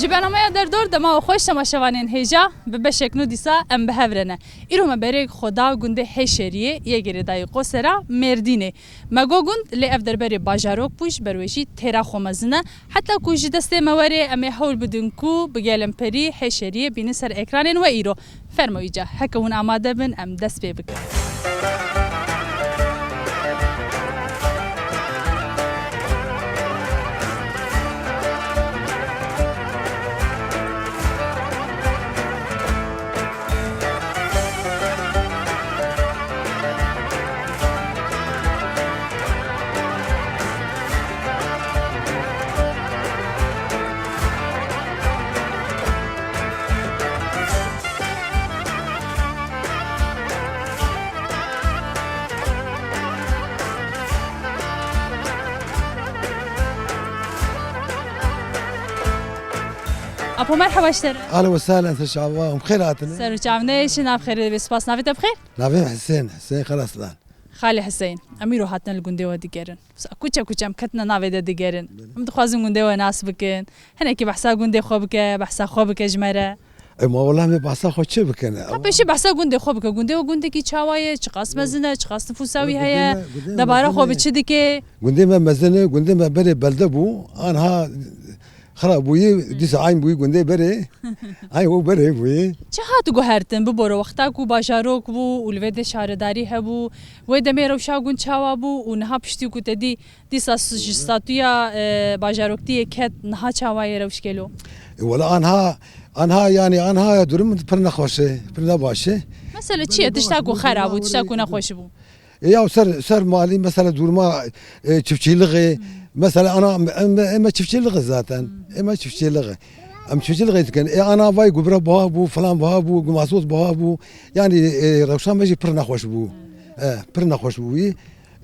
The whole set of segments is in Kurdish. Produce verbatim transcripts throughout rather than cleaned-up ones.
Ji bernameya Derdor dema we xweş temaşevanên hêja, bi beşek nû dîsa em bi hev re ne. Îro me berê xwe da gundê Hêşeriyê yê girêdayî Qosera Mêrdînê. Me got gund, lê ev derberê bajarok bû, ji ber wê jî têra xwe mezin e. Heta ku ji destê me were, em ê hewl bidin ku bi gelemperî Hêşeriyê bînin ser ekranên we îro. Fermo îca, heke hûn amade bin, em dest pê bikin. Apo, merheba ji te re. Ahlen we sahlen, ser çava, em xêr hatine. Ser û çav neyêşin, nav xêrê be, spas. Navê te bi xêr? Navê min Hisên, Hisên Karaslan. Xalê Hisên, em îro hatine li gundê we digerin. Kuçe kuçe em ketine navê de digerin. Em dixwazin gundê we nas bikin. Hinekî behsa gundê xwe bike, behsa xwe bike ji me re. E, ma wela me behsa xwe çi bikin? Ka pêşî behsa gundê xwe bike. Gundê we gundekî çawa ye? Çiqas mezin e? Çiqas nifûsa wî heye? Debara xwe bi çi dike? Gundê me mezin e, gundê me berê belde bû. Anha xirab bûyî, dîsa eyn bûyî gundê berê. Eyn û berê bûyî. Çi hat guhertin, bibore wexta ku bajarok bû û li vê de şaredarî hebû, wê demê rewşa gund çawa bû û niha piştî ku te dî dîsa s-, ji statûya, e, bajaroktiyê ket, niha çawa ye rewş gelo? E, wela anha, anha, yanî anha durum pir nexweş e, pir ne baş e. Mesela çi ye? Tişta ku xera bû, tişta ku nexweş bû. E, ya ser, ser malî, mesela durma, e, çiftçîlixê, mesela ana, em, em, em çiftçîlixê zaten. Em çiftçîlixê. Em çiftçîlixê dikin. E, ana vay gubra baha bû, falan baha bû, gumasot baha bû. Yanî, e, rewşa me jî pir nexweş bû. E, pir nexweş bû.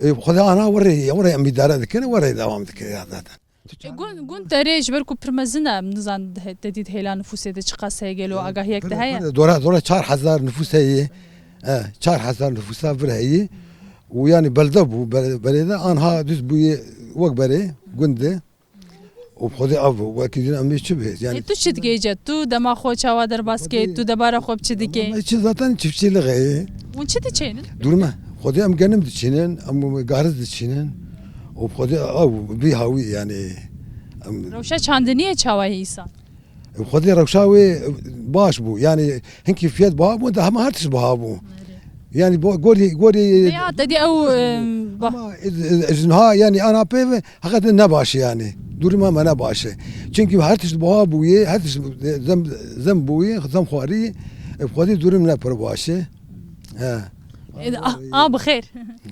E, Xwedê ana werê, werê em îdare dikin, werê dewam dike ya zaten. E, gund, gund te rê ji ber ku pir mezin e, em nizan te dît hêla nifûsê de çiqas heye gelo, agahiyek te heye? Dora, dora çar hezar nifûs heye. E, çar hezar nifûsa vir heye. Û yanî belde bû, bere-, berê de anha duz bûye wek berê, gund e. Û bi Xwedê ev wekî din em ê çi bê? Yanî e, tu çi dikê îca? Tu dema xwe çawa derbas kê? Tu debara xwe bi çi dikê? Em çi zaten çiftçîlixê ye. Hûn çi diçênin? Durme. Xwedê em genim diçînin, em gariz diçînin. Û Xwedê ew bî hawî yanî. Em rewşa çandiniyê çawa ye îsa? Xwedê rewşa wê baş bû. Yanî hinkî fiyet baha bû, de hema her tişt baha bû. Erê. Yanî bo-, gorî, gorî. Ya, te dî ew, em, ba- Ama, e, e, ji niha yanî ana pê ve heqet ne baş e yanî. Duruma me ne baş e. Çünkü her tişt baha bûye, her tişt zem, zem bûye, zem xwarî, e, xwedî durum ne pir baş e. He. E, a, a, bi xêr.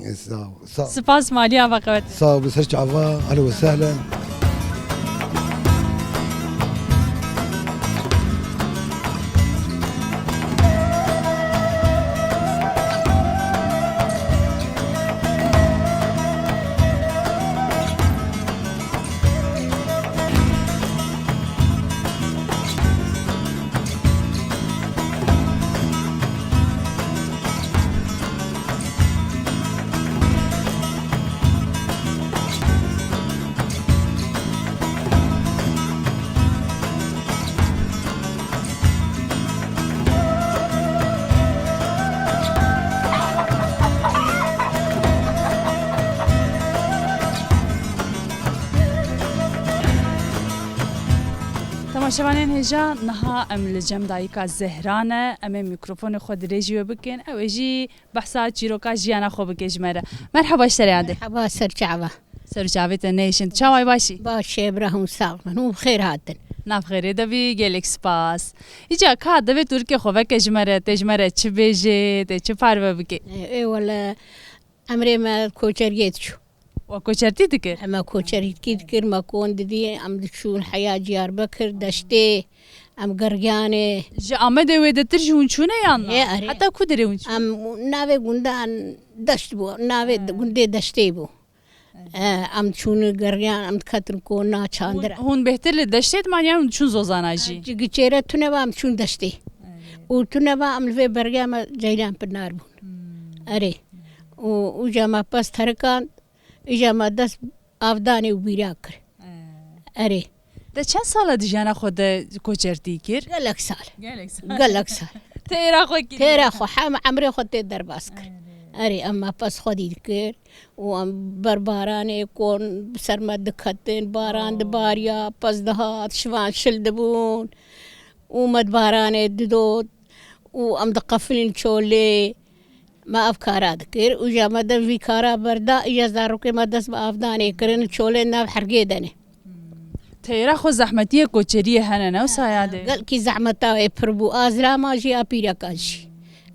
E, sağ ol, sağ ol. Spas, malî ava qewet. Sağ ol, ser çava, ahlen ve sahlen. Temaşevanên hêja, niha em li cem dayika Zehra ne, em ê mîkrofonê xwe dirêjî wê bikin, ew ê jî behsa çîroka jiyana xwe bike ji me re. Merheba ji te re yadê. Merheba, ser çava. Ser çavê te neyşin. Çaway başî? Baş e, bira hûn sax bin. Hûn bi xêr hatin. Nav xêrê de bî, gelek spas. Îca ka divê tu rikê xwe veke ji me re, tê ji me re çi bêjê, tê çi parve bike? Ê, ê wele, emrê me koçeriyê diçû. We koçertî dikir? Em koçerîtkî dikir, me kon didî, em diçûn heya Diyarbekir, deştê, em geriyanê. Ji Amedê wêdetir jî hûn çûne yan na? Ê, erê. Heta ku derê hûn çûne? Em navê gundan deşt bû, navê gundê deştê bû. Ê, em çûn geriyan, em diketin kona çandira. Hûn, hûn bêhtir li deştê dimaniyan, hûn diçûn zozana jî? Giçêre tune va em çûn deştê. Û tune va em li vê beriya me Ceylan Pinar bûn. Erê. Û, û ca me pez terikan, Îja me dest avdanê û bîra kir. Ee. Erê. Te çend sala di jiyana xwe de koçertî kir? Gelek sal. Gelek sal. Gelek sal. Têra xwe kir. Têra xwe, hem emrê xwe tê derbas kir. Erê, em mapes xwedî dikir û em ber baranê kon bi ser me diketin, baran dibariya, pez dihat, şivan şil dibûn û me di baranê didot û em diqefilin çolê. Me ev kara dikir û ja me dev vî kara berda, îja zarokê me dest bi avdanê kirin, çolên nav hergê de ne. Teyra xwe zehmetiyê koçeriyê hene, ne wisa ya dê? Gelkî zehmeta wê pir bû, a zilama jî, a pîreka jî.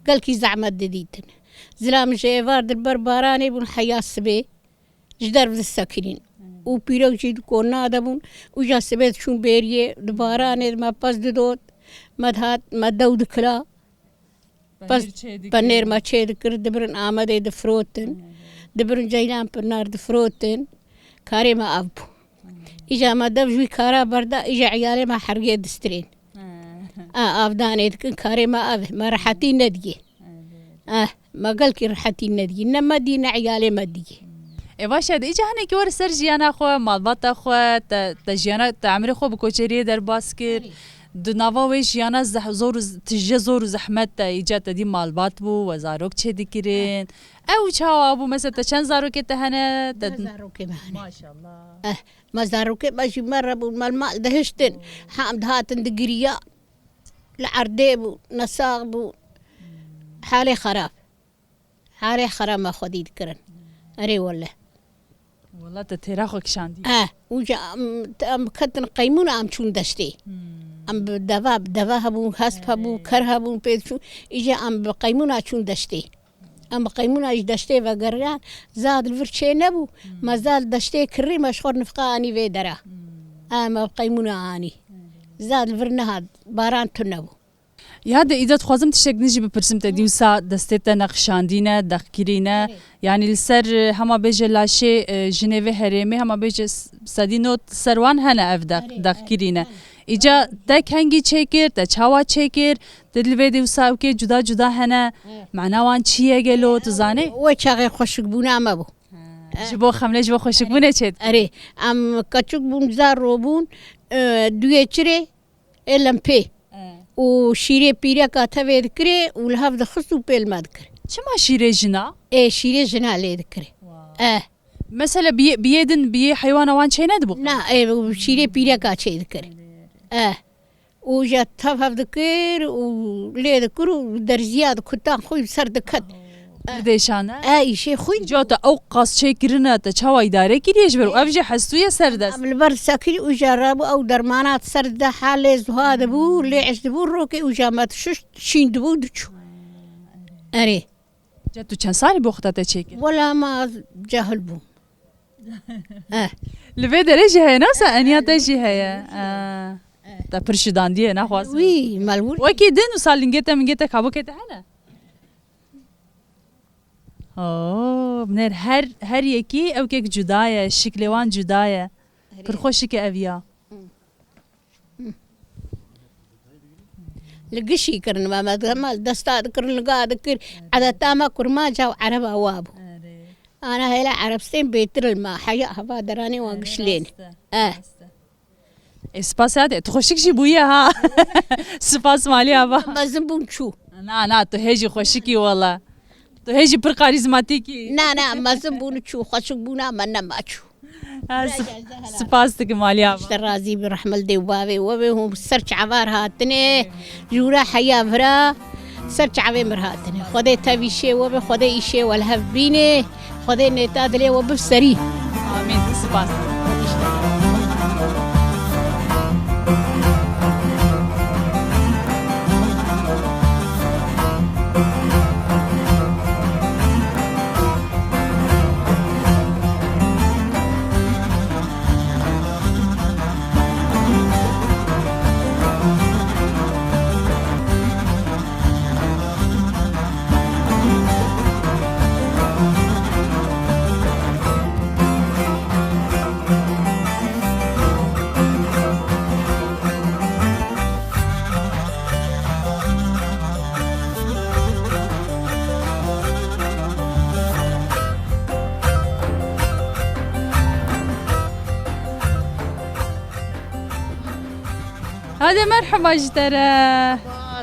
Gelkî zehmet didîtin. Zilam ji êvar di ber baranê bûn heya sibê ji derv disekirîn. Û pîrek jî di kona de bûn û ja sibê diçûn bêriyê, di baranê de me pez didot, me dihat, me dew dikila. Pez penêr me çê dikir, dibirin Amedê difirotin. Dibirin Ceylan Pinar difirotin. Karê me ev bû. Îja me dev ji wî kara berda, îja eyalê me hergê distirên. A, avdanê dikin, karê me ev e. Me rehetî nediyê. Eh, me gelkî rehetî nediyê. Ne me dî, ne eyalê me diyê. Ê baş e, de îca hinekî were ser jiyana xwe, malbata xwe, te, te jiyana, te emrê xwe bi koçeriyê derbas kir. Di nava wê jiyana zeh-, zor û z-, tije zor û zehmet te, îca te dî malbat bû, we zarok çêdikirin. Ew çawa bû? Mesela te çend zarokê te hene? Te... Deh zarokê me hene. Maşallah. Eh, me zarokê me jî me re bûn, me li mal dihiştin. Hem dihatin digiriya. Li erdê bû, nesax bû. Halê xerab. Harê xera me xwedî dikirin. Erê wele. Wela te têra xwe kişandî. Eh, ûca em, em ketin qeymûna em çûn deştê. Hmm. Em bi deva, bi deve hebûn, hesp hebû, ker hebûn pê diçûn. Îje em bi qeymûna çûn deştê. Em bi qeymûna ji deştê vegeriyan, zad li vir çê nebû. Hmm. Me zad deştê kirî me ji xwe nifqa anî vê dera. Hmm. Em bi qeymûna anî. Hmm. Zad li vir nehat, baran tune bû. Ya de îca dixwazim tiştek din jî bipirsim te, dîwsa destê te neqişandî ne, dexkirî ne. Erê. Yanî li ser, e, hema bêje laşê, e, jinê vê herêmê, hema bêje s-, sedî not ser wan hene ev dex-, Erê, dexkirî ne. Erê, erê. Îca te kengî çêkir, te çawa çêkir, te li vê dîwsa ewkê cuda cuda hene. Erê. Mana wan çi ye gelo, tu zanî? Wê çaxê xweşikbûna me bû. Ha. Ji bo xemlê, ji bo xweşikbûnê çêt. Erê, em keçik bûn, zar robûn, e, duyê çirê, ê lempê. E. Û şîrê pîreka tevê dikirê û li hev dixist û pê li me dikir. Çima şîrê jina? Ê, şîrê jina lê dikirê. Wa. E. Mesela biyê, biyê din, biyê heywana wan çê nedibû? Na, ê, û şîrê pîreka çê dikir. E. Û ja tev hev dikir û lê dikir û derziya dikutan xwe ser diket. Pir dêşan e. E, îşê xwe. Ca te ew qas çêkirine, te çawa îdare kiriye ji ber û ev jî hestûye ser dest. Em li ber sekirî û ja rabû ew dermana ser de halê zuha dibû, lê eş dibû rokê û ja me dişuşt şîn dibû diçû. Erê. Ca tu çend salî bû xwe te çêkir? Wela ma cahil bûm. Eh. Li vê derê jî heye, nasa eniya te jî heye. Eh. Te pir şidandiye, naxwazim. Wî, malwir. Wekî din û salingê te mingê te kabokê te hene? Oo, binêr her, her yekî ewkek cuda ye, şiklê wan cuda ye. Pir xweşik e ev ya. Li gişî kirin me, me dema li desta dikirin, li ga dikir. Edeta me kurmanca û ereba wa bû. Erê. Ana hêla erebistên bêtir li me, heya heva deranê wan gişlên. Rast e, eh. Rast e. Ê, spas ya de, tu xweşik jî bûye ha. Spas malî ava. Mezin bûn çû. Na, na, tu hê jî xweşikî wela. Tu hê jî pir karîzmatîkî. Na, na, mezin bûn çû, xweşik bûna me nema çû. Ha, sp-, spas dikim alî ava. Te razî bi rehmil dê û bavê we be, hûn ser çavar hatine, jûra heya vira, ser çavê mir hatine. Xwedê tevî şê we be, Xwedê îşê we li hev bîne, Xwedê nêta dilê we bib serî. Amîn. Spas. De merheba ji te re.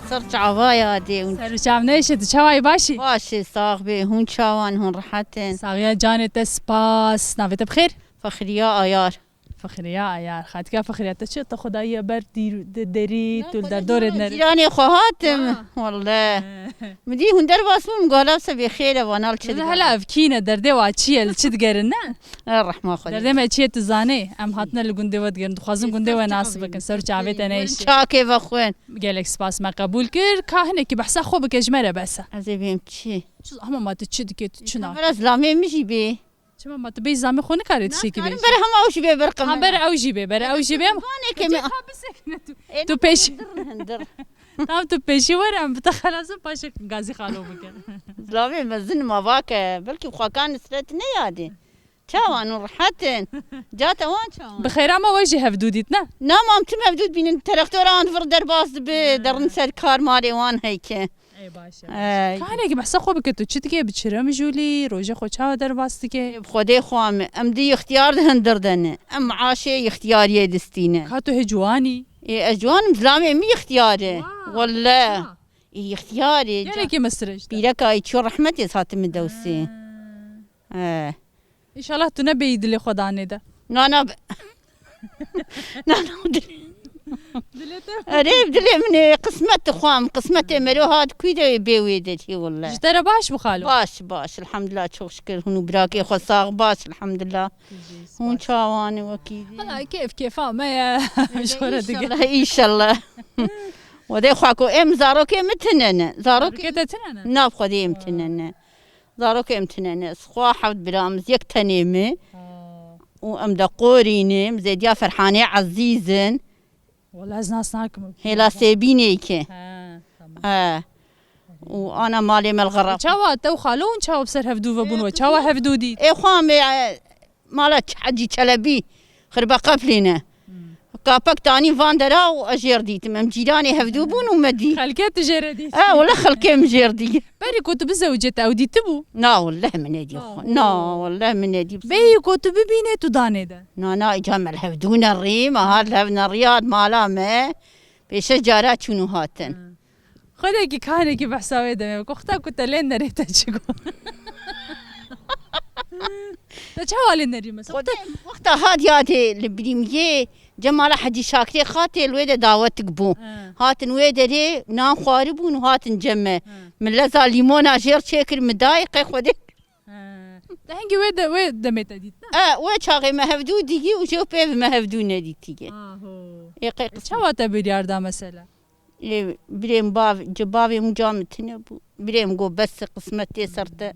Ser çava ya dê hûn. Ser çav neşe, tu çawayî, başî? Baş e, sax bê. Hûn çawan, hûn rehet in? Saxiya canê te, spas. Navê te bi xêr? Fexriya Ayar. Fexriya Ayar. Xatika Fexriya, te çi, te xwe dayiye ber dîr-, de-, derî, tu li derdorê nere? Cîranê xwe hatim. Welle. Min dî hûn derbas bûn, min got, "Hala se bê xêr e, vana li çi digerin?" Hela ev kî ne, derdê wa çi ye, li çi digerin, ne? E, rehma Xwedê. Derdê me çi ye, tu zanî? Em hatine li gundê we digerin, dixwazin gundê we nas bikin, ser çavê te neyşe. Çakê vexwin. Gelek spas, me qebûl kir. Ka hinekî behsa xwe bike, ji me re bes e. Ez ê bêm çi? Çi, hema ma tu çi dike, tu çi nake? Kamera zilamê min jî bê. Çima ma tu bêyî zamê xwe nikarî tiştekî bêjî? Bere hema ew jî bê ber kamera. Ha, bere ew jî bê, bere ew jî bê. Vanê ke me. Ka bisekine tu. Tu pêşî. Hindir, hindir. Tamam, tu pêşî were, em bi te xelasin, paşê gazî xalo bikin. Zilamê mezin ma vake, belkî xwekan nisret ne yadê. Çawan û rehet in. Cate wan çawan? Bi xêra me we jî hevdû dît, ne? Na, mam tim hevdû dibînin, terektora an vir derbas dibi, derin ser kar malê wan heyke. Ey, baş e. Ey. Kahinekî behsa xwe bike, tu çi dike, bi çi re mijûlî, roja xwe çawa derbas dike? Bi Xwedê xwe me. Em di ixtiyar di hindir de ne. Em maaşê ixtiyariyê distîne. Ka tu hê ciwanî? Ê, ez ciwanim, zilamê min ixtiyar e. Wa. Welle. Ha. Ê, ixtiyar e. Gelekî mestir e işte. Pîreka î çû rehmetê, ez hatime dewsê. Ha. He. Înşallah tu ne bêyî dilê xwe danê de. Na, na, be-, na, na, dilê. Dilê te. Erê, dilê min ê, qismet dixwam, qismetê mero hat, kû de bê wê de çi welle. Ji te re baş bû xalo? Baş, baş, elhamdulillah, çok şükür. Hûn û birakê xwe sax, baş, elhamdulillah. Hûn çawan e wekî dî? Hala kêf kêfa me ye. Ji xwe re dige. Înşallah, înşallah. Wedê xwe ku em zarokê min tine ne. Zarokê. Zarokê te tine ne? Na, bi Xwedê em tine ne. Zarokê em tune ne. Ez xwe heft bira, em yek tenê me. Ha. Û em de qorî ne. Em zêdiya Ferhanê Ezîz in. Wela ez nas nakim. Hêla Sêbînê ke. Ha, tamam. He. Û ana malê me li Xerab. Çawa te û xalo hûn çawa bi ser hevdû ve bûn we? Çawa hevdû dît? Ê xwe me, e, mala Ç-, Hecî Çelebî, Xirbe Qeflê ne. Hmm. Kapek tanî van dera û ez jêr dîtim. Em cîranê hevdû bûn û me dî. Xelkê tu jê re dît? E, wele xelkê min jêr dî. Berî ku tu bizewicê te ew dîtibû? Na, wele min nedî xwe. Na, wele min nedî. Bêyî ku tu bibînê tu danê de. Na, na, îca me li hevdû nerî, me hat li hev nerî, hat mala me. Pêşe cara çûn û hatin. Hmm. Xwedekî kahinekî behsa wê demê bike. Wexta ku te lê nerê te çi got? Te çawa lê nerî mesela? Xwedê, wexta hat yadê li birîmgê Cemala Hecî Şakirê xatê li wê de dawetik bû. He. Hatin wê derê nan xwaribûn û hatin cem me. He. Min leza lîmona jêr çêkir min dayê qey Xwedê. He. Te hingî wê de, wê demê te dît, ne? E, wê çaxê me hevdû dîgî û jê pê me hevdû nedîtî. Aho. Ê qey E, qismet. Çawa te biryar da mesela? Ê, birêm bav, ci bavê min ca min tune bû. Birêm got, "Bes e, qismet tê ser te."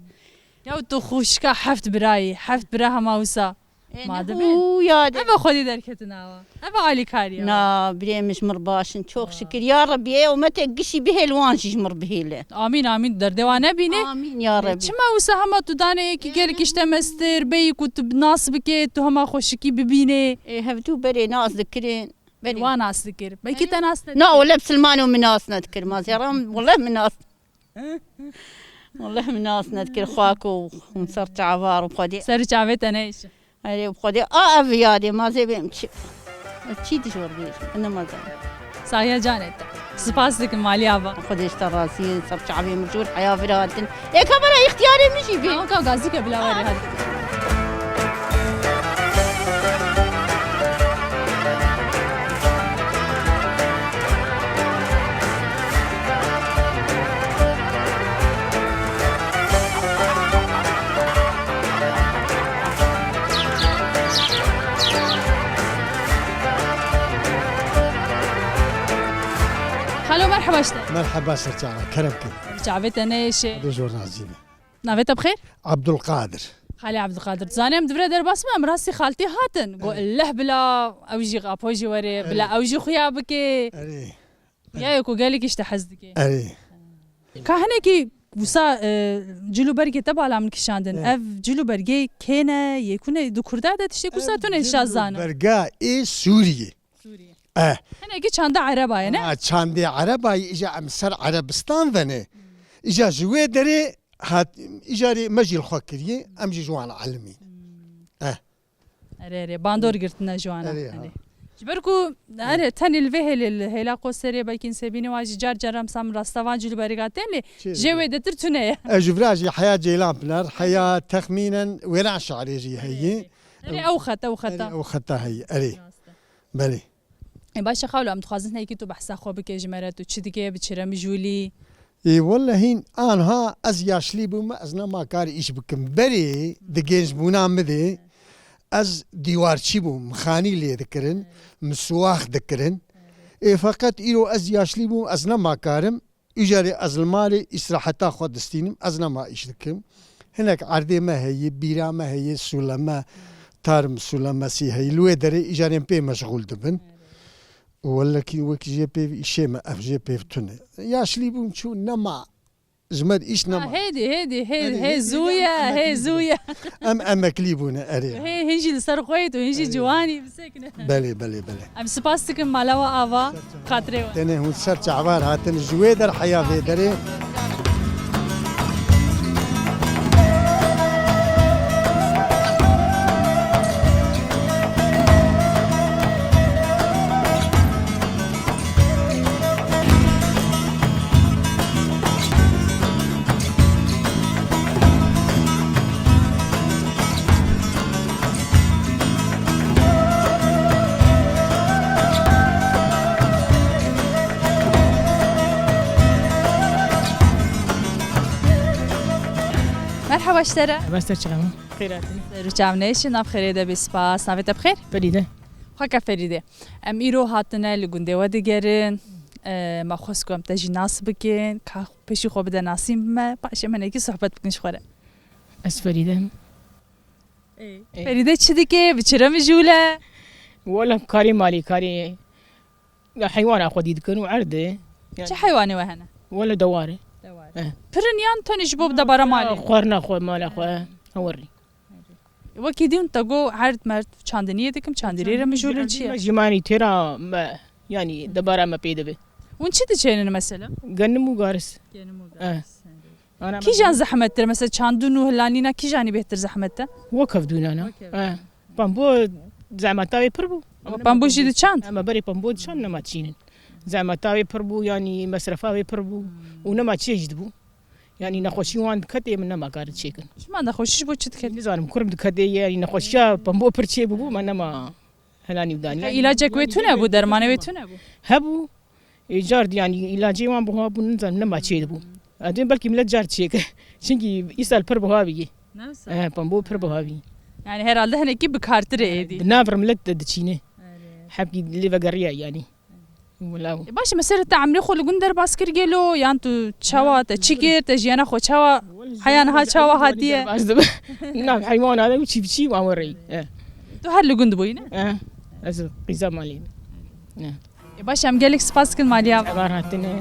Ya tu xwişka heft birayî, heft bira hema wisa. Ê, ma ne dibê. Hû ya de. Eve xwedî derketin awa. Eve alîkarî ya. Na, birêm ji mir baş in, çok şükür. Ya Rebî, ê umetê gişî bihêl, wan jî ji mir bihêle. Amîn, amîn. Derdê wan nebînê. Amîn ya Rebî. Çima wisa hema tu danê yekî gelek işte mestir, bêyî ku tu nas bike, tu hema xweşikî bibînê. Ê, hevdû berê nas dikirin. Belê. Wan nas dikir. Belkî te nas nedikir. Na, wele bi Silmano min nas nedikir. Ma zêram, wele min nas. Wele min nas nedikir. Xwako, hûn ser çavar û xwedê. Ser çavê te neyşe. Erê, xwedê. A, ev yadê, ma zê bêm çi. Çi dijwar bêj. Ene ma zan. Sahiya canê te. Spas dikim malî ava. Xwedê ji te razî, ser çavê min jûr heya vir hatin. Ê, kamera îxtiyarê min jî bê. Tamam, ka gazî ke bila were hadi. Xalo, merheba işte. Merheba, ser çava, kerem kin. Çavê te neyşe. Xwedê ji we razî be. Navê te bi xêr? Abdulkadir. Xalê Abdulkadir. Tu zanî em di vir de derbas bûn, em rastî xaltî hatin. Got, Evet. "Leh bila ew jî apo jî were, bila Evet. ew jî xuya bike." Erê. Ya yê ku gelek îşte hez dike. Erê. Ka hinekî wisa, e, cil û bergê te bala min kişandin. Evet. Ev cil û bergê kê ne, yê ku ne, di Kurda de tiştê ku Ev zatûnê cil û şazanin. Berga ê Sûriyê. Sûriyê. Eh. Hinekî çanda Ereba ye, ne? Ha, çandê Ereba ye, îja em ser Erebistan ve ne. Îja ji wê derê hat, îjarê me jî li xwe kiriye, em jî ji wan elimî. Eh. Erê, erê, bandor girtine ji wan. Erê, ha. Erê. Ji ber ku, erê, tenê li vê hêlê, li hêla Qoserê, belkî Nisêbînê wan jî car car em sam rasta van jî li beriga tên lê Çê jê dibe. Wê detir tune ye. Ez ji vira jî heya Ceylan Pinar, heya texmînen Wêran Şarê jî heyî. Erê, ew xet, ew xeta. Erê, ew xeta heyî, erê. Rast e. Belê. E, baş e, xalo, em dixwazin hinekî tu behsa xwe bike ji me re, tu çi dike, bi çi re mijûlî? Ê, wele hîn anha ez yaşlî bûme, ez nema karî îş bikim. Berê di gençbûna min de ez dîwarçî bûm, mixanî lê dikirin, miswax dikirin. Ê, feqet îro ez yaşlî bûm, ez nema karim. Îcarê ez li malê îstiraheta xwe distînim, ez nema îş dikim. Hinek erdê me heye, bîra me heye, sûleme, tarm sûlemesî heye. Li wê derê îcarên pê meşxûl dibin. Û welekî wekî jê pêv îşê me, ev jê pêv tune. Yaşlî bûm çû nema. Ji me re îş nema. Ha, hêdî, hêdî, hê, hêdî, hê hêdî, zû em ye, hê emeklî zû bûne. Ye. Em emeklî bûne, erê. Hê, hîn jî li ser xwe yê tu, hîn jî Erê. Ciwanî, bisekine. Belê, belê, belê. Em spas dikin mala we ava, xatirê we. Tenê hûn ser çavar hatin ji wê der heya vê derê. Merhaba ji te re. Merhaba ji te re. Xêr hatin. Ser û çav neşin, nav xêrê de be, spas. Navê te bi xêr? Ferîde. Xweka Ferîde. Em îro hatine li gundê we digerin. E, me xwest ku em te jî nas bikin. Ka pêşî xwe bide nasîn bi me. Paşê em hinekî sohbet bikin ji xwe re. Ez Ferîde im. Ê. Ê. Ferîde çi dike? Bi çi re mijûl e? Wela karê malê, karê ya heywana xwedî dikin û erdê. Çi heywanê we hene? Wela dewar e. Dewar. Eh. Pir in yan tenê ji bo debara malê? Xwarina xwe, mala xwe, hewerî. Wekî dîn te got erd merd çandiniyê dikim, çandiniyê re mijûl in çi ye? Jî manî têra me, yanî debara me pê dibe. Hûn çi diçênin mesela? Genim û garis. Genim û garis. Eh. Kîjan zehmettir? Mesela çandin û hilanîna kîjanî bêhtir zehmet e? Wek hevdûnana. Wek hevdûnana. Eh. Pambo zehmeta wê pir bû. Ama pambo jî diçand? Ama berê pambo diçand nema çînin. Zehmeta wê pir bû, yanî mesrefa wê pir bû. Hmm. Û nema çê jî dibû. Yanî nexweşî wan diketê min nema karin çêkin. Çima nexweşî ji bo çi diket? Nizanim, kurm diketê, yanî nexweşiya pambo pir çê bûbû, me nema helanî û danî. Îlacek wê tune bû, dermanê wê tune bû? Hebû. Ê, car dî, yanî îlacê wan buha bû, nizanim nema çê dibû. Edin belkî millet car çêke. Çinkî îsal pir buha bî. Nasıl? Eh, pambo pir buha bî. Yani herhalde hinekî bikartir e êdî. Di nav re millet de diçîne. Hebkî lê vegeriya yanî. Wala. E, baş e, mesela te emrê xwe li gund derbas kir gelo, yan tu çawa, te çi kir, te jiyana xwe çawa, heya niha çawa hatiye? Derbas dibe. Nav heywana de çî biçî wan wereyî. Eh. Tu her li gund bûyî ne? Eh. Ez qîza malê. Eh. E, baş e, em gelek spas dikin maliya. Evar hatine.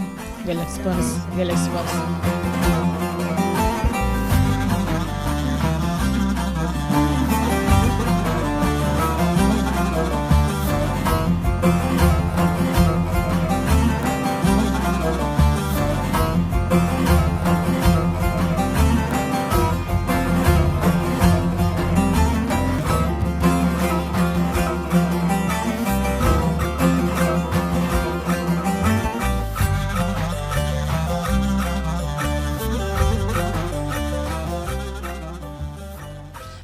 Gelek spas. Gelek spas.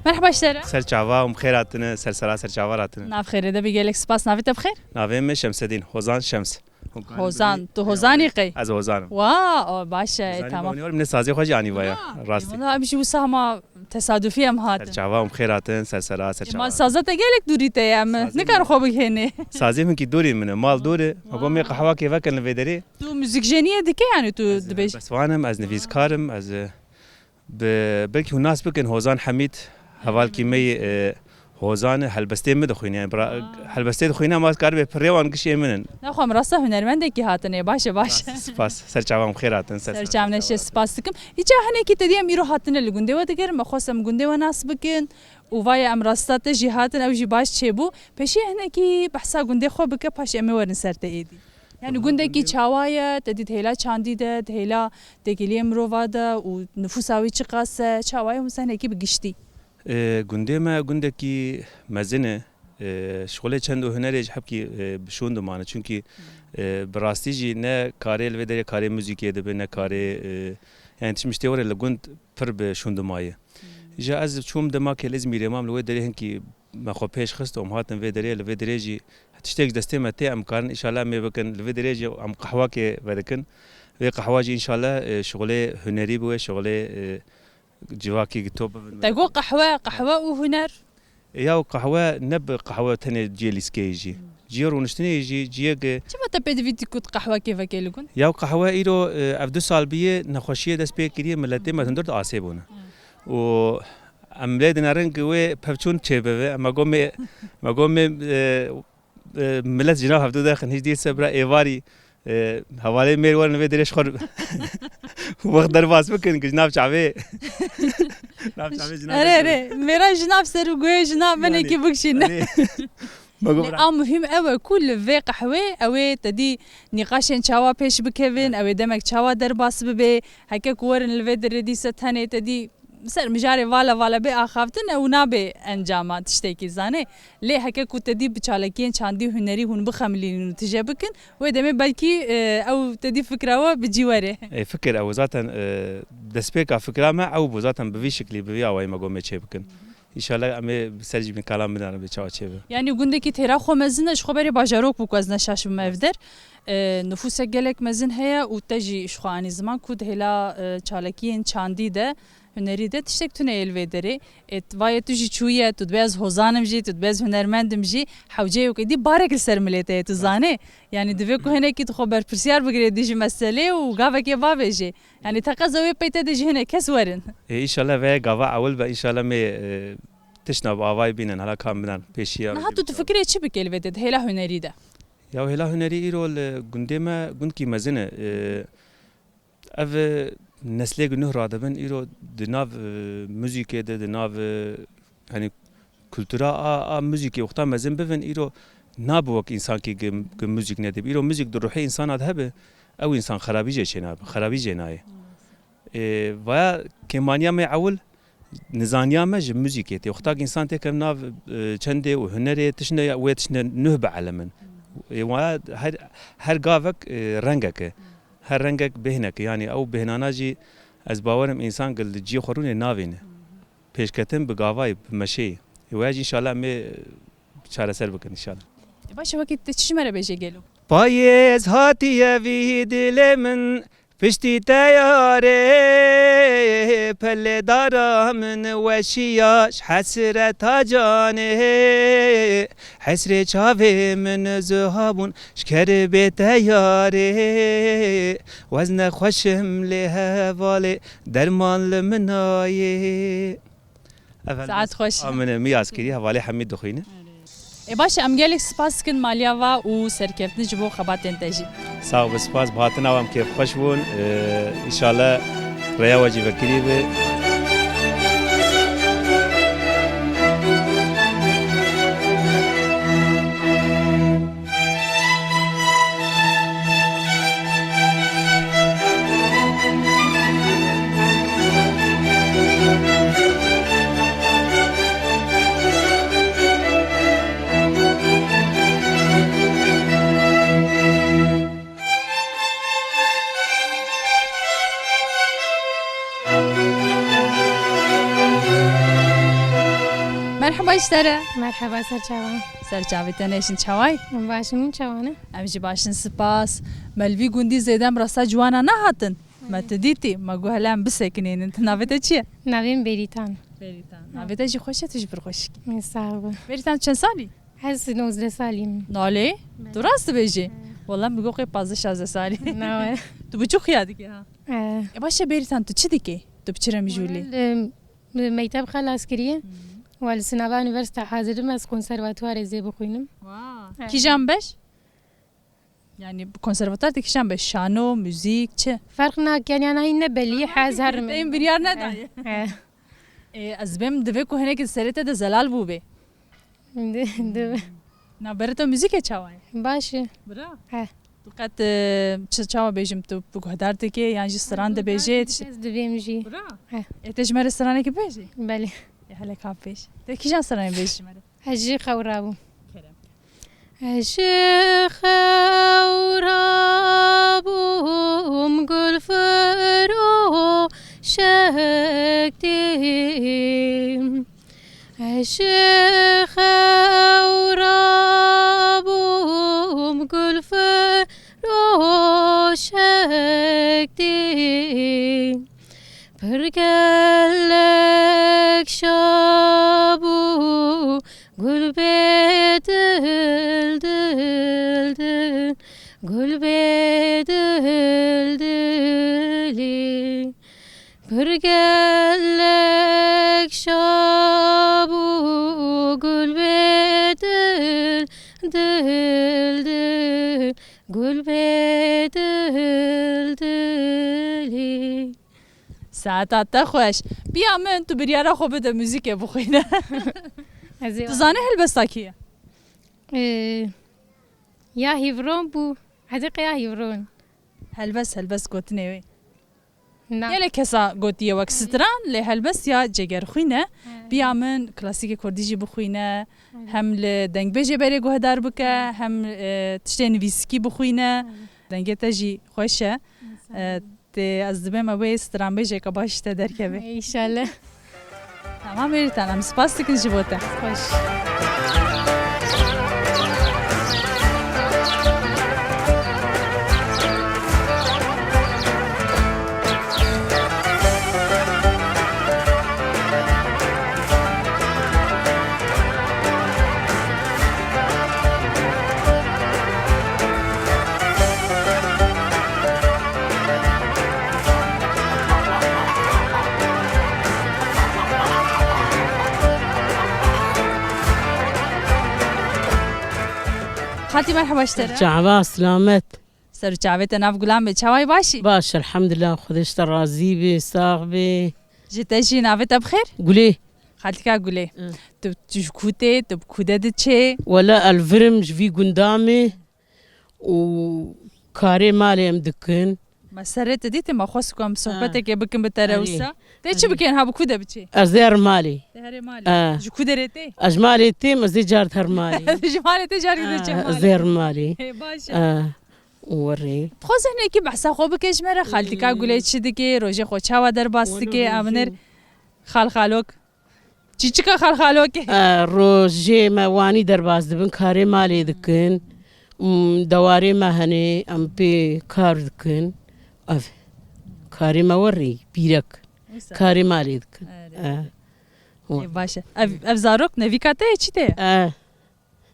Merhaba ji te re. Ser çava û bi xêr hatine, ser sera ser çava hatine. Nav xêrê de bî, gelek spas. Navê te bi xêr? Navê min Şemsedîn, Hozan Şems. Hozan, tu Hozanî qey? Ez Hozan im. Wa, o, baş e, Hozanî tamam. Hozanî, min sazê xwe jî anî vaya, rastî. Wala em jî wisa hema tesadufî em hatin. Ser çava û bi xêr hatin, ser sera, ser çava. Ma saza te gelek dûrî te ye, em nikarin xwe bigihênê. Sazê min kî dûrî min e, mal dûr e. Ma bo me qehwa kê vekin li vê derê. Tu muzîkjeniyê dike, yanî tu dibêj? Ez helbestvan im, ez nivîskar im, ez, e, bi, belkî hûn nas bikin, Hozan Hemîd, hevalkî me yê, e, Hozan e, helbestê min dixwîne, yani, bira-, helbestê dixwîne, ama ez karibe pirê wan gişê min in. Naxwe, em rasta hunermendekî hatine, baş e, baş e. Spas, ser çavan xêr hatin, ser çavan neşe, spas dikim. Îca hinekî te dî em îro hatine li gundê we digerin, me xwest em gundê we nas bikin. Û vaye em rasta te jî hatin, ew jî baş çêbû. Pêşî hinekî behsa gundê xwe bike, paşê em ê werin ser te êdî. Yani gundekî çawa ye, te dî di hêla çandî de, di hêla têkiliyê mirova de û nifûsa wî çiqas e, çawa ye, hûn senekî bi giştî? E, gundê me gundekî mezin e. E, şixulê çand û hunerê ji hebkî, e, bi şûn dimane. Çunkî, e, bi rastî jî ne karê li vê derê karê muzîkê dibe, ne karê, e, yani tişt miştê were li gund pir bi şûn dimaye. Ji ez çûm dema ke li Îzmîrê mam li wê derê hinkî me xwe pêş xist û em hatin vê derê, li vê derê jî tiştek ji destê me tê em karin înşallah em ê bikin. Li vê derê jî em qehwakê vedikin. Vê qehwa jî înşallah, e, şixulê hunerî bibe, şixulê, e, civakî top bibin. Te got qehwe, qehwe û huner? Ya û qehwe ne bi qehwe tenê cihê lîskeyê jî. Cihê rûniştinê jî, cihê ge- Çima te pêdivî dî got qehwe kêfekê li gund? Ya û qehwe îro, e, ev du sal bîye nexweşiyê dest pê kiriye, miletê me hundir di asê bûne. Û em lê dinerin ku wê pevçûn çêbibe. Me got mê, me got mê, e, e, milet ji nav hevdû derxin, hiç dîse bira êvarî, e, hevalê mêr werin vê derê ji xwe wext derbas bikin, ku ji nav çavê, nav çavê ji nav Erê, erê, mêra ji nav ser û guhê ji nav venekî bikşîne. Erê. Me got Lê bira. A muhîm ew e ku li vê qehwê ew ê te dî nîqaşên çawa pêş bikevin, ew ê demek çawa derbas bibe, heke ku werin li vê derê dîse tenê te dî ser mijarê vala vala bê axaftin, ew nabe encama tiştekî, zanê. Lê heke ku te dî bi çalakiyên çandî û hunerî hûn bixemilînin û tije bikin, wê demê belkî, e, ew te dî fikra we bi cî were. E, fikir ew zaten, e, destpêka fikra me ew bû zaten bi vî şiklî, bi vî awayî me got mê çê bikin. Înşallah em ê bi ser jî bin kalan binarin bê çawa çê be. Yanî gundekî têra xwe mezin e, ji xwe berê bajarok bû ku ez ne şaş bim ev der. E, nufûsek gelek mezin heye û te jî ji xwe anî ziman ku di hêla, e, çalakiyên çandî de hunerî de tiştek tune yê li vê derê. Ê, t-, va yê tu jî çûye, tu dibê ez hozan im jî, tu dibê ez hunermend im jî, hewceyê wekî dî barek li ser milê te ye, tu zanê. Yanî divê ku hinekî tu xwe berpirsiyar bigirê dî ji meselê û gavekê bavêjê. Yanî teqeza wê pey te de ji hinek kes werin. Ê, înşallah vê gava ewil be, înşallah mê, e, tiştna bi avayî bînin, hala kam binan pêşiya. Niha tu difikirê çi bikê li vê de, di hêla hunerî de? Ya hêla hunerî îro li gundê me gundkî mezin e. E, Ev neslê ku nuh radibin, îro di nav, e, muzîkê de, di nav, e, hani kultura a, a muzîkê wexta mezin bibin, îro nabe wek însankî ku, ku muzîk nedibî. Îro muzîk di ruhê însana de hebe, ew însan xerabî jê çênabe, xerabî jê nayê. Ê, vaya kêmaniya me ewil, nizaniya me ji muzîkê tê. Wexta ku însan têke nav, e, çendê û hunerê, tiştine, wê tiştine nuh bielimin. Ê, wa her, her gavek, e, rengek e. Her rengek bêhnek e. Yanî ew bêhnana jî ez bawer im însan gil di cihê xwe rûnê navîne. Pêşketin bi gavayî, bi meşeyî. Ê, waya jî înşallah em ê çareser bikin înşallah. E, baş e, wekî te çi ji me re bêjê gelo? Payêz hatiye vî dilê min, piştî te yarê, pelê dara min weşiya ji hesreta canê. Hesrê çavê min zuha bûn ji kerbê te yarê. Wez nexweş im lê hevalê, derman li min nayê. Evel Saet xweş. Amine, mi yaz kiriye, hevalê hemî dixwîne. Ê baş e, em gelek spas dikin maliya va û serkeftin ji bo xebatên te jî. Sağ ol, spas, bi hatina we em kêfxweş bûn. Ee, înşallah rêya we jî vekirî be. Merheba ji te re. Merheba, ser çavan. Ser çavê te ne, hişîn, çawa yî? Baş in, hûn çawa ne? Em jî baş in, spas. Me li vî gundî zêde em rasta ciwana nehatin. Me tu dîtî, me got hele em bisekinînin. Tu navê te çi ye? Navê min Bêrîtan. Bêrîtan. Navê te jî xweş e, tu jî pir xweşik î. Sağ ol. Bêrîtan, çend salî? Ez nozdeh salî me. Nalê? Tu rast dibêjî? He. Wela min got qey pazdeh şazdeh salî. Na we. Tu biçûk xuya dikî ha? He. E baş e Bêrîtan, tu çi dikî? Tu bi çi re mijûl î? Wela li, li mekteb xelas kiriye. Hı. Wa li sinava unîversîte hazir im, ez konservatuarê zê bixwînim. Wa. He. Kîjan beş? Yani bi konservatuar de kîjan beş? Şano, muzîk, çi? Ferq nake, yani ana hîn ne belî, hez her min. Te hîn biryar nedaye. He. Ê, ez bêm divê ku hinekî serê te de zelal bûbê. Di-, di- Navbera te muzîkê çawa ye? Baş e. Bira? He. Tu qet, e, çi, çawa bêjim, tu bi guhdar dikê yan jî stran dibêjê? Ez dibêm jî. Bira? He. Ê, te ji me re stranekî bêjî? Belê. Ê, hele ka bêj. Te kîjan stranê bêjî ji me re? Ez jî xew rabûm. Ez ji xew rabûm gulfiroşek dîm. Ez ji xew rabûm gulfiroşek dîm. Pir gelek şa bû gul bê dil, dil, dil, gul bê dil, dilî. Pir gelek şa bû gul bê dil, dil, dil, gul bê dil, dilî. Saeta te xweş. Piya min, tu biryara xwe bide muzîkê bixwîne. Ez ê Tu zanî helbesta kî ye? Ee, ya Hîvron bû. Hediqe ya Hîvron. Helbest, helbest gotinê wê. Na. Gelek kesa gotiye wek stran, lê helbest ya Cegerxwîn e. He. Piya min klasîkê kurdî jî bixwîne, He. hem li dengbêjê berê guhdar bike, hem, e, tiştê nivîskî bixwîne. He. Dengê te jî xweş e. Sağ ol. E, Tê ez dibêm ew ê stranbêjeke baş ji te derkeve. Înşallah. Tamam, Êrîtan, em spas dikin ji bo te. Xweş. Xaltî, merheba ji te re. Çava, selamet. Ser û çavê te nav gulan be. Çawayî, başî? Baş, elhamdulillah. Xwedê ji te razî be, sax be. Ji te jî, navê te bi xêr? Gulê. Xaltîka Gulê. Hı. Tu, tu ji ku tê, tu bi ku de diçê? Wele, ez li vir im, ji vî gunda me û karê malê em dikin. Me serê te dîtî, me xwest ku em sohbetekê bikin bi te re wisa. Tê çi bikên, ha, bi ku de biçê? Ez ê her malê. Tê herê malê. Ji ku derê tê? Ez ji malê têm, ez ê car her malê. Ji malê tê, car diçê malê. Ez ê her malê. Hê, baş e. Werê. Dixwazin hinekî behsa xwe bike ji me re, xaltîka Gulê çi dike, rojê xwe çawa derbas dike, em nêr xalxalok. Çîçika xalxalokê. E, rojê me wanî derbas dibin, karê malê dikin. M, dewarê me hene, em pê kar dikin. Ev, karê me werî, pîrek. Wisa. Karê malê dikin. Erê. E. Ê, baş e. Ev, ev zarok nevîka te ye, çi te ye? E.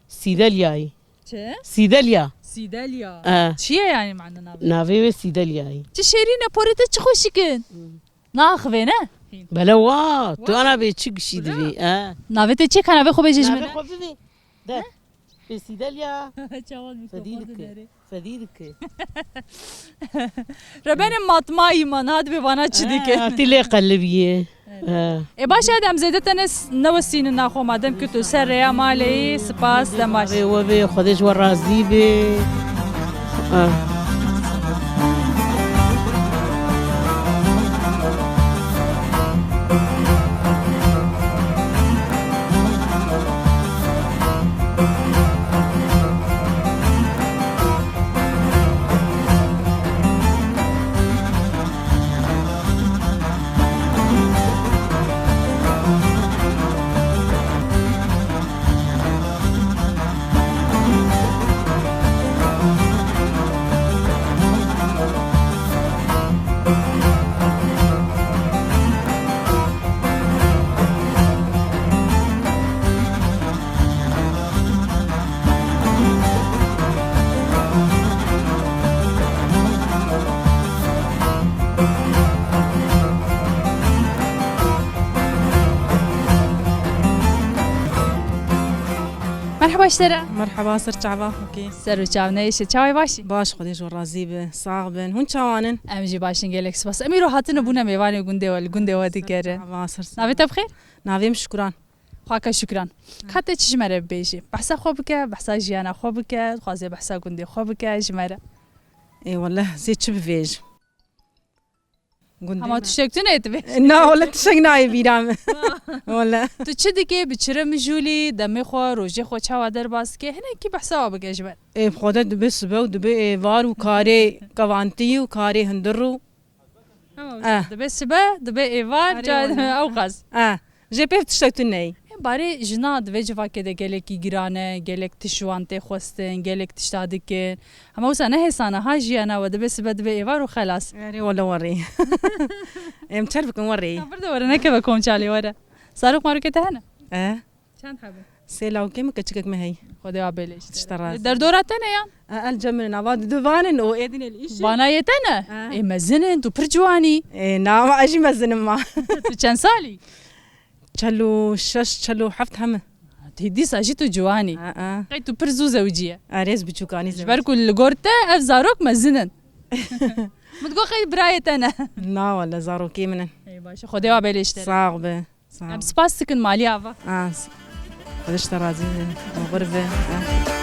Sîdelyayî. Çi? Sîdelya. Sîdelya. E. Çi ye yani mana navê? Navê wê Sîdelyayî. Çi şêrîn e, porê te çi xweşik in. Hmm. Naxivê ne? Bele wa, tu ana bê çi gişî divê, e. Navê te çi ye, ka navê xwe bêje ji me? Navê xwe bivê. De. Pê Sîdelya. Çawan min Fedî dike. Fedî dike. Rebenê matmayî ma niha dibê vana çi dike. Ha, tî lê qelibiyê. Evet. Ha. Ê baş e, em zêde te ne, newesînin naxwe, madem ku tu ser rêya malê yî, spas, dem baş. Wê we bê, Xwedê ji we razî bê. Ha. Merheba ji te re. Merheba, ser çava, okey. Ser û çav neyşe, çawê başî? Baş, Xwedê ji we razî be, sax bin. Hûn çawan in? Em jî baş in, gelek spas. Em îro hatine bûne mêvanê gundê we, li gundê we digere. Ser çava, ser çava. Navê te bi xêr? Navê min Şukran. Xwaka Şukran. Ka te çi ji me re bibêjî? Behsa xwe bike, behsa jiyana xwe bike, dixwazê behsa gundê xwe bike ji me re. Ê wele, zê çi bivêjim? Gundê Hema me. Tiştek tune divê. Na, wele tiştek nayê bîra min. Wele. Tu çi dikê, bi çi re mijûlî, demê xwe, rojê xwe çawa derbas dikê? Hinekî behsa wa bike ji me. Ê, bi xwe de dibe sibe û dibe êvar û karê kevantî û karê hundir û. Hema Eh. Dibe sibe, dibe êvar, Karê ca wele. Ew qas. Eh. Jê pêv tiştek tune neyê. Barê jina di vê civakê de gelekî giran e, gelek tişt ji wan tê xwestin, gelek tişta dikin. Hema wisa ne hêsan e ha jiyana we, dibe sibe dibe êvar û xelas. Erê wele werê. Em çer bikin werê. Ka vir de were, nekeve komçalê were. Zarok marokê te hene? E? Çend hebe? Sê lawkê min, keçikek min heye. Xwedê wa bêlêşt. Tişta razî. Derdora te ne yan? E, el cem min ava didu vanin û êdîn el îşin. Vana yê te ne? E. Ê mezin in, tu pir ciwanî. E, na, ma ez jî mezin im ma. Tu çend salî? Çel û şeş, çel û heft heme. Tê dîsa jî tu ciwanî. Aa. Qey tu pir zû zewiciye. Erê, ez biçûkanî zewiciye. Ji ber ku li gor te ev zarok mezin in. Min digot qey birayê te ne. Na wele, zarokê min in. Ey baş e, Xwedê wa bêlêşt. Sax be. Sax be. Em spas dikin malî ava. Aa, s-, Xwedê ji te razî be. Oxir be. Aa.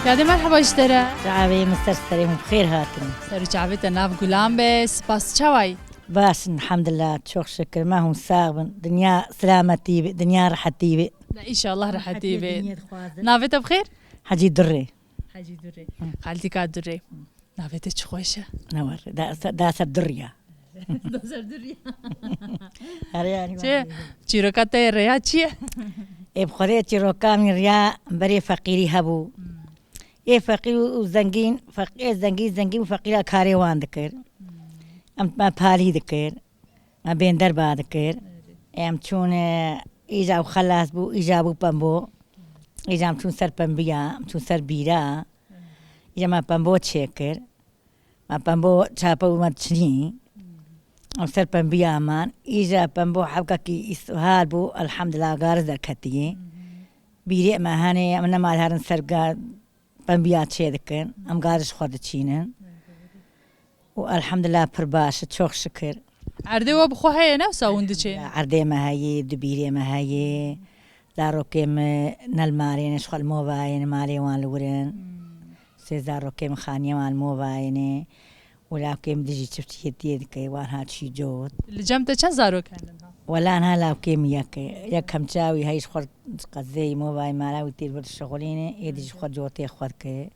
Yadê merheba ji te re. Çavê min ser serê hûn bi xêr hatin. Ser û çavê te nav gulan be, spas, çawa yî? Baş in, elhamdulillah, çok şükür, me hûn sax bin. Dinya selametî be, dinya rehetî be. De înşallah rehetî be. Rehetî dinyê dixwazin. Navê te bi xêr? Hecî Durrê. Hecî Durrê. Hı. Xaltîka Durrê. Navê te çi xweş e. Ne war, da, da ser Durrê ya. Da ser Durrê ya. Erê, yani. Çi, çîroka te rêya çi ye? Ê, bi Xwedê çîroka min rêya berê feqîrî hebû. Hmm. Ê feqîr û, û zengîn, feq-, ê zengîn, zengîn û feqîra karê wan dikir. Hmm. Em, me palî dikir. Me bên derba dikir. Erê. Em çûn, e, îja û xelas bû, îja bû pembo. Îja em çûn ser pembiya, em çûn ser bîra. Erê. Îja me pembo çêkir. Me pembo çape û me çinî. Em ser pembiya man. Îja pembo hewkekî îstihal bû, elhamdulillah, gariz derketiyê. Bîrê me hene, em nema herin ser ga-, pembiya çê dikin. Em gariz xwe diçînin. Û elhamdulillah pir baş e, çok şükür. Erdê we bi xwe heye, ne wisa hûn diçê? Erdê me heye, du bîrê me heye. Zarokê me ne li malê ne, ji xwe li movayê ne, malê wan li wir in. Hmm. Sê zarokê min xaniyê wan li movayê ne û lawkê min dijî çiftçiyetiyê dike, wan ha çî cot. Li cem te çend zarok henin ha? Wela niha lawkê min yek e. Yek hemça wî heyî ji xwe qezeyî movayê mala wî tê li vir dişixulîne, êdî ji xwe cotê xwe dike.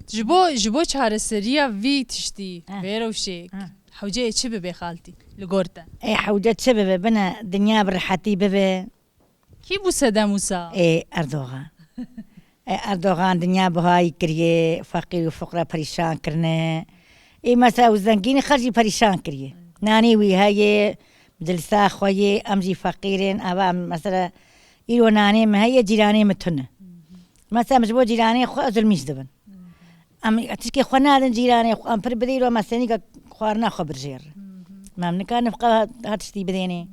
Ji bo, ji bo çareseriya vî tiştî, Heh. vê rewşê, Heh. hewceyê çi bibe xaltî li gor te? Ê hewce çi bibe? Bine dinya bi rehetî bibe. Kî bû sedem wisa? Ê, Erdogan. Ê, Erdogan dinya buhayî kiriye, feqîr û fuqra perîşan kirine. Ê, mesela û zengînî xer jî perîşan kiriye. Nanê wî heye, dilsa xwe yê, em jî feqîr in. Ava, mesela, îro nanê min heye, cîranê min tune. Mesela, em ji bo cîranê xwe zulmî ji dibin. Em tişkê xwe nadin cîranê xwe, em pir bidî, îro me senîka xwarina xwe birjêr. Mem nika nifqa ha tiştî bidênê.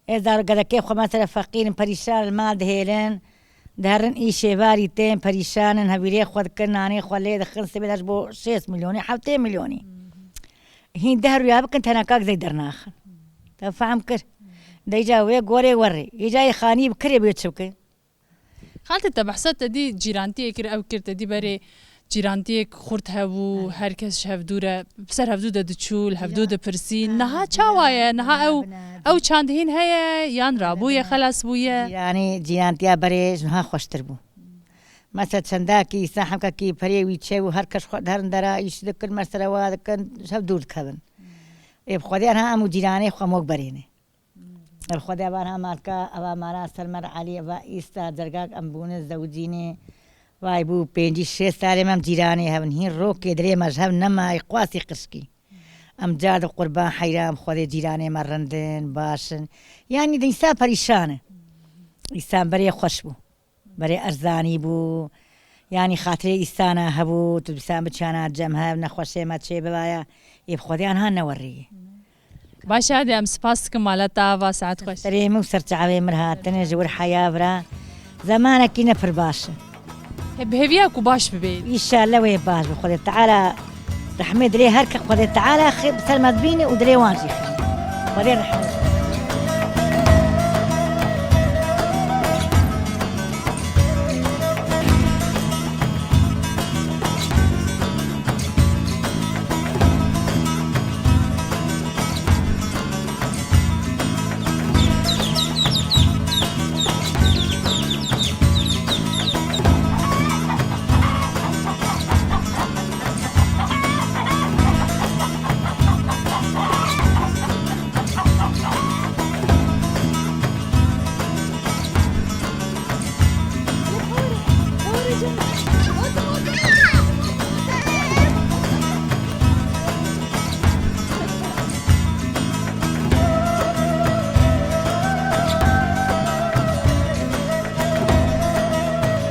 Ê zar gelekê xwe mesela feqîr in, perîşan in, li mal dihêlin, diherin îşê varî tên, perîşan in, hevîrê xwe dikin, nanê xwe lê dixin, sibê de ji bo şêst milyonî, hevtê milyonî. Hîn deh rûya bikin, teneka gizey dernaxin. Te fehm kir. De îca wê gorê werê. Îca yê xanî bikirê bê çi bikin? Xaltê te behsa te dî cîrantiyê kir, ew kir, te dî berê cîrantiyek xurt hebû, Erê. her kes ji hevdû re, bi ser hevdû de diçû, li hevdû Ya. dipirsî. Ha, Niha ya, çawa ye? Niha ya, ew, bine, ew çand hîn heye, yan rabûye, bine. xelas bûye? Cîranî, cîrantiya berê ji niha xweştir bû. Mesela çendakî, îsa hemkekî perê wî çê û her kes xwe diherin dera, îş dikin, mesela wa dikin, ji hevdû dikevin. Ê bi xwedê niha em û cîranê xwe mok berê ne. Li Xwedê eva niha malka, eva mala Selmer Elî, eva îsta dergak em bûne zewicînê. Vay bû pêncî şêst salê me em cîranê hev in. Hîn rokê dilê me ji hev nema, ê qasî qirşkî. Em car di qurban heyran, Xwedê cîranê me rind in, baş in. Yanî dîsa perîşan in. Îsan berê xweş bû. Berê erzanî bû. Yanî xatirê îsana hebû, tu dîsan biçana cem hev, nexweşê me çê bibaya. Ê bi Xwedê anha newerî. Baş e, hadi em spas dikin mala te ava, saet xweş. Serê min û ser çavê min hatine ji wir heya vira. Zemanekî ne pir baş e. He, bi hêviya ku baş bibe. Înşallah wê baş bi. Xwedê Teala rehmê dilê her ke Xwedê Teala xê bi ser me dibîne û dilê wan jî xê. Xwedê rehmê.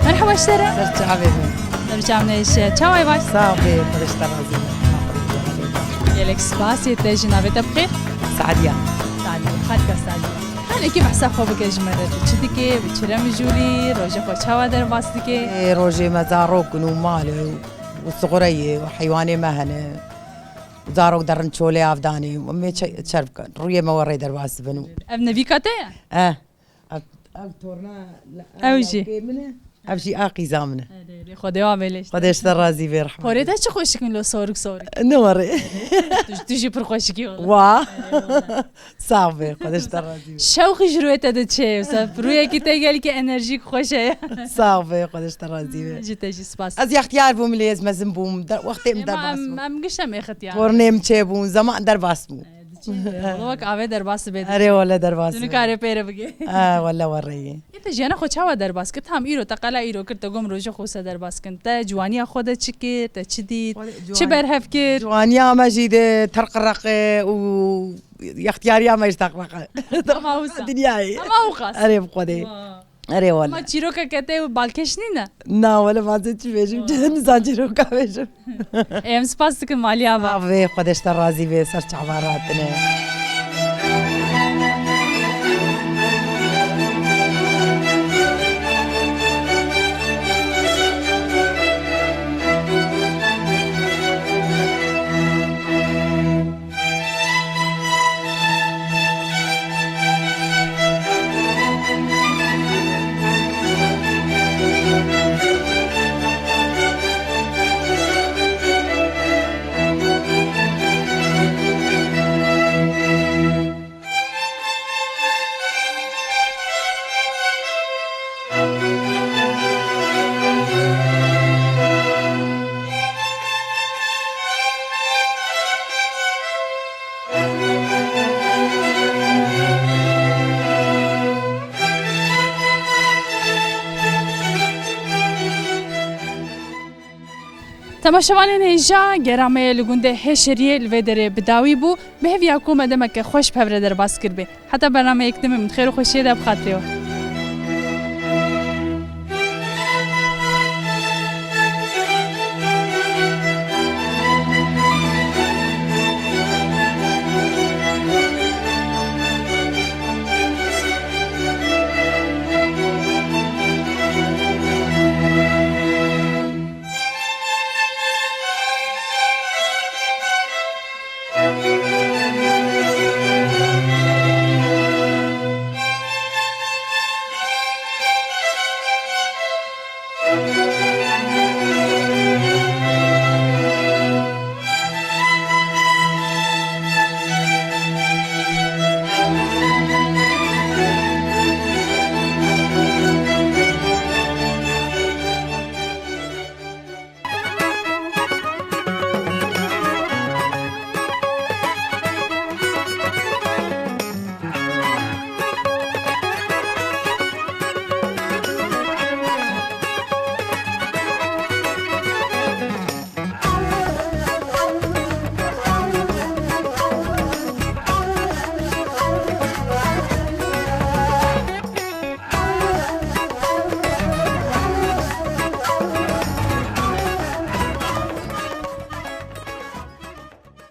Merhaba, ji te re. Ser çavê min. Ser çav neşe. Çawa yî, baş? Sax bê, Xwedê ji te razî be. Gelek spas, ê te jî, navê te bi xêr? Sadiya. Sadiya, xatika Sadiya. Xelekî behsa xwe bike ji me re, tu çi dikê, bi çi re mijûl î, rojê xwe çawa derbas dikê? Ê, rojê me zarok in û mal e û, û sixureyê û heywanê me hene. Û zarok derin çolê avdanê û em ê çe-, çer bikin. Rûyê me we rê derbas dibin û. Ev nevîka te ye? Eh. Ev, ev torna li, ev Ew jî. Lawkê min e. Ev jî a qîza min e. Erê, erê, Xwedê wa bêle işte. Xwedê ji te razî bê, rehmet. Porê te çi xweşik in lo, sorik sorik. Ne were. Tu, tu jî pir xweşik î wele. Wa. Erê, wele. Sax be, Xwedê ji te razî be. Şewqî ji rûyê te diçe, wisa rûyekî te gelkî enerjîk xweş e. Sax be, Xwedê ji te razî be. Ji te jî spas. Ez yextiyar bûm, lê ez mezin bûm, de-, wextê min Ema derbas em, bû. Em gişt em ê xetiyar. Tornê min çêbûn, zeman derbas bû. Diçe, wele wek avê derbas dibe. Erê, wele derbas dibe. Tu nikarê pê re bigê. E, wele were yê. Ê, te jiyana xwe çawa derbas kir? Tam îro, te qala îro kir, te got rojê xwe wisa derbas kin. Te ciwaniya xwe de çi kir? Te çi dît? Wele, çi ciwan-, berhev kir? Ciwaniya me jî de terqiraq e û yextiyariya me jî terqiraq e. Ama wisa. Dinyayê. Ama ew qas. Erê, bi Xwedê. Wa. Erê wele. Ma çîrokeke te û balkêş nîne? Na wele, ma ez çi bêjim, nizan çîroka bêjim. Em spas dikin malî ava. Avê, Xwedê ji te razî be, ser çavan ratine. Temaşevanên hêja, gera me yê li gundê Hêşeriyê li vê derê bi dawî bû. Bi hêviya ku me demeke xweş bi hev re derbas kiribê. Heta bernameyek din, min xêr û xweşiyê de bi xatirê we.